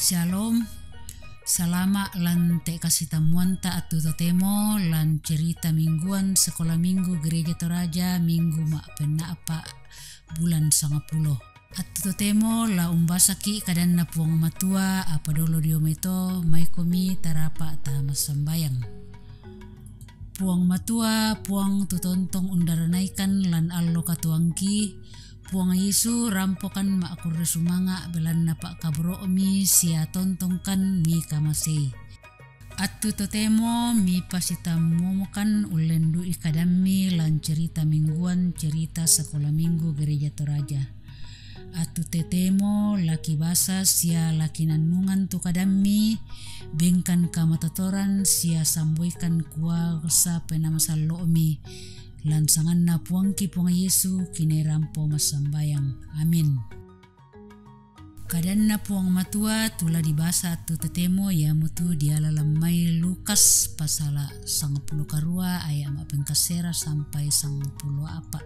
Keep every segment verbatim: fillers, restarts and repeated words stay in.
Shalom. Salama' lan te' kasitammuanta attu totemo lan cerita mingguan Sekolah Minggu Gereja Toraja, Minggu ma'penna'pa bulan sangpulo. Attu totemo la umbasaki' kadanna Puang Matua, apa dolo dio mai to, maikomi tarapa' tamassambayang. Puang Matua, Puang tu tontong undaranaikan lan allo katuoangki, Puang Yesu, rampokan ma'kurre sumanga' belanna pa'kaboro'mi sia tontongkan mikamasei. Attu totemo mipasitammumokan ullendu'i kadammi lan cerita mingguan, cerita Sekolah Minggu Gereja Toraja. Attu totemo lakibasa sia lakinannungan tu kadammi, bengkan kamatotoran sia samboikan kuasa Penaa Masallo'mi, lan sanganna Puangki Puang Yesu kinai rampo massambayang. Amin. Kadanna Puang Matua tu la dibasa attu totemo iamotu diala lammai Lukas pasala sangpulo karua aya' ma'pengkassera sampai sangpulo apa'.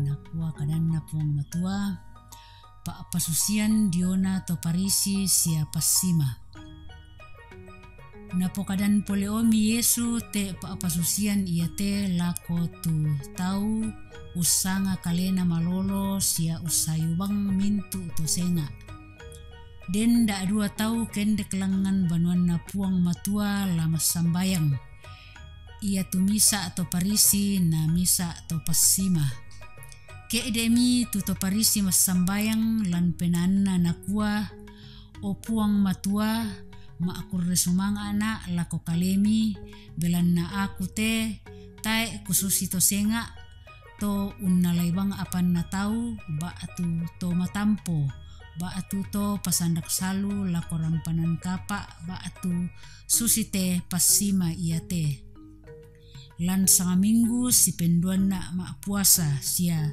Nakua kadanna Puang Matua, pa'pasusian diona to Parisi sia passima. Napokadan pole'omi Yesu te pa'pasusian iate lako tu tau ussanga kalena malolo sia ussayu bang mintu' to senga'. Den da'dua tau kendek langngan banuanna Puang Matua la massambayang, iatu misa' to Parisi na misa' to passima. Ke'de'mi tu to Parisi massambayang lan penaanna, nakua, O Puang Matua, ma'kurre sumanga'na' lako kalemi, belanna aku te tae' kususi to senga', to unnalai bang apanna tau, ba'tu to matampo, ba'tu to pasandak salu lako rampanan kapa', ba'tu susi te passima iate. Lan sangaminggu sipenduanna' ma'puasa, sia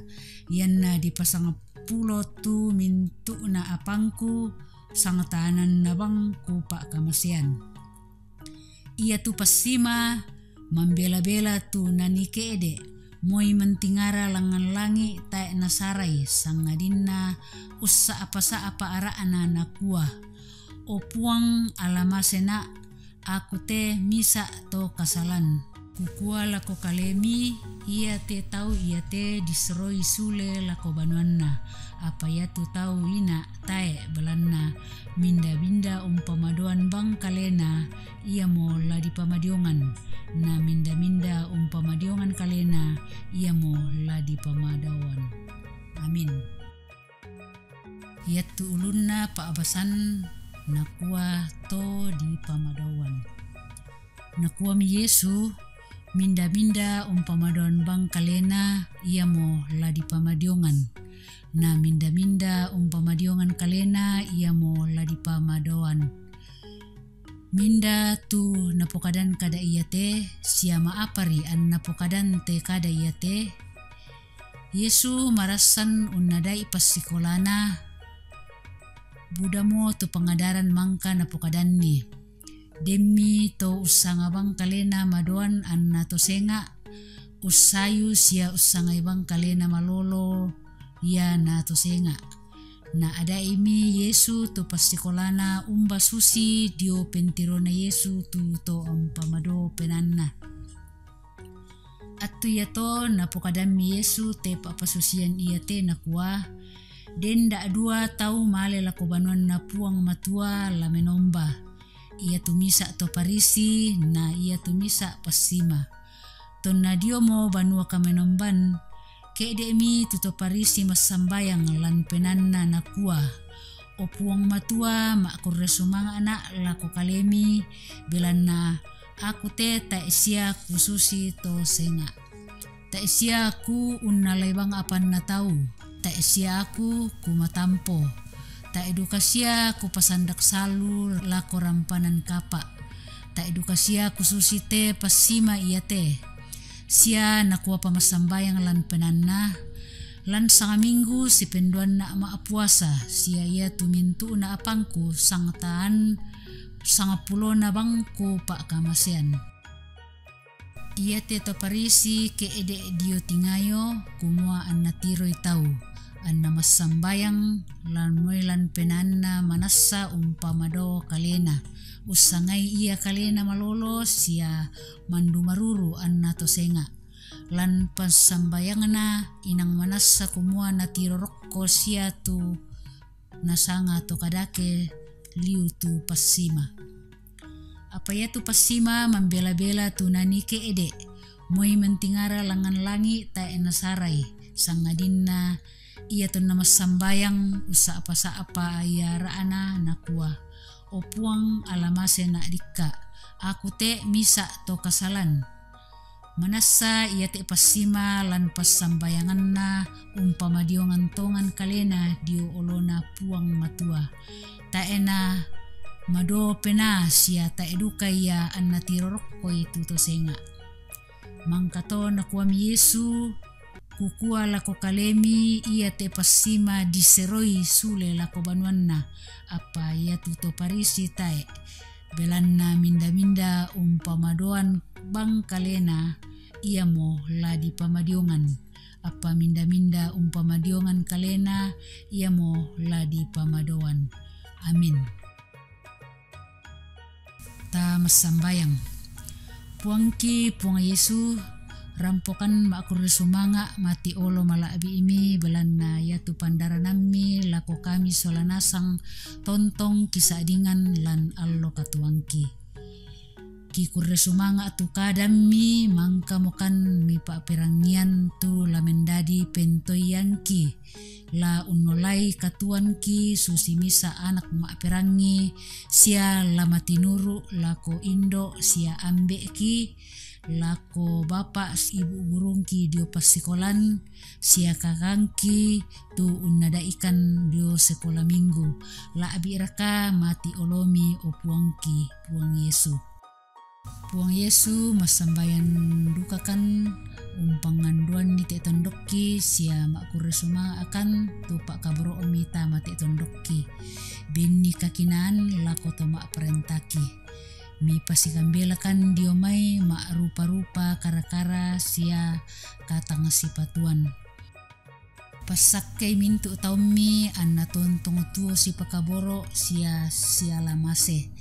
ianna dipasangpulo tu mintu'na apangku, sangtaananna bang kupa'kamasean. Iatu passima mambela-bela tu nanike'de', moi mentingara langngan langi' tae' nasarai, sangadinna ussa'pa-sa'pa ara'na, nakua, O Puang, ala masena', aku te misa' to kasalan. Kukua lako kalemi, iate tau iate diseroi sule lako banuanna, apa iatu tau ina' tae', belanna minda-minda umpamadoan bang kalena, iamo la dipamadiongan, na minda-minda umpamadiongan kalena, iamo la dipamadoan. Amin. Iatu ulunna pa'basan, nakua, to dipamadoan. Nakuami Yesu, minda-minda umpamadoan bang kalena, iamo la dipamadiongan, na minda-minda umpamadiongan kalena, iamo la dipamadoan. Minda tu napokadan kada iate, sia ma'apari annapokadan te kada iate? Yesu marassan unnada'i passikolana, budamo tu pangadaran mangka napokadanni. Demmi to ussanga bang kalena madoan anna to senga', ussayu sia ussangai bang kalena malolo ia na to senga'. Na ada'imi Yesu tu passikolana umba susi dio pentirona Yesu tu to umpamado penaanna. Attu iato napokadammi Yesu te pa'pasusian iate, nakua, Den da'dua tau male lako banuanna Puang Matua la menomba, iatu misa' to Parisi na iatu misa' passima. Tonna diomo banua kamenomban, ke'de'mi tu to Parisi massambayang lan penaanna, nakua, O Puang Matua, ma'kurre sumanga'na' lako kalemi, belanna aku te tae' sia kususi to senga'. Tae' sia kuunnalai bang apanna tau, tae' sia aku kumatampo, tae' duka sia kupasandak salu lako rampanan kapa', tae' duka sia kususi te passima iate. Sia nakuapa massambayang lan penaanna, Lan sangaminggu sipenduanna' ma'puasa, sia iatu mintu'na apangku sangtaan sangapulona bang kupa'kamasean. Iate to Parisi ke'de' dio tingayo, kumua anna tiroi tau, Anna massambayang lan moi lan penaanna manassa umpamadao kalena, ussangai ia kalena malolo sia mandumaruru anna to senga. Lan passambayangna inang manassa kumua natiro rokko sia tu nasanga to kadake liu tu passima. Apa iatu passima mambela-bela tu nani ke'de, moi mentingara langngan langi tae nasarai, sangadinna ia tonna massambayang ussa'pa-sa'pa ia ra'na nakua, "O Puang, ala mase na dikka, aku te misa to kasalan." Manassa iate passima lan passambayanganna umpamadiongan tongan kalena dio olona Puang Matua. Tae na mado penaa sia tae duka ia anna tiro rokkoi tu to senga. Mangkato nakuami Yesu, "Kukua lako kalemi, iate passima diseroi sule lako banuanna." Apa iatu to Parisi tae, belanna minda-minda umpamadoan bang kalena, iamo la dipamadiongan. Apa minda-minda umpamadiongan kalena, iamo la dipamadoan. Amin. Ta massambayang. Puangki, Puang Yesu, rampokan ma'kurre sumanga mati olo mala'bi'mi, belanna iatu pandaranammi lako kami sola nasang tontong kisa'dingan lan allo katuangki. Kikurre sumanga tu kadammi, mangkamokan mipa'perangian tu la mendadi pentoiangki, la unnolai katuanki susi misa anak ma'perangi, sia la matinuru lako indo sia ambe'ki, lako bapa ibu gurungki dio passikolan, sia kakangki tu unnada'ikan dio sekola minggu. La'bi raka mati olomi, o Puangki, Puang Yesu. Puang Yesu, massambayang dukakan umpangnganduanni te tondokki sia ma'kurre sumanga'kan tu pa'kaboro'mi tama te tondokki. Benni kakinaan lako to ma'parentaki. Mipasikambelakan dio mai ma'rupa-rupa kara-kara sia katang sipatuan. Passakkei mintu taummi anna tontong tuo sipakaboro sia siala mase.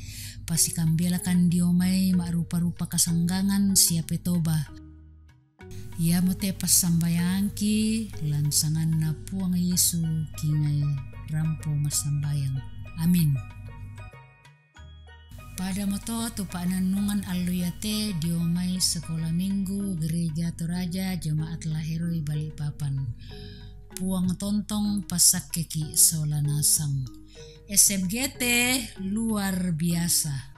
Pasikambelakan dio mai ma'rupa-rupa kasanggangan sia petoba. Iamote passambayangki lan sanganna Puang Yesu kingai rampo massambayang. Amin. Pada moto tu pa'nannungan allo iate dio mai sekolah minggu Gereja Toraja Jemaat Laheroi Balikpapan. Puang tontong passakkeki sola nasang. S M G T luar biasa.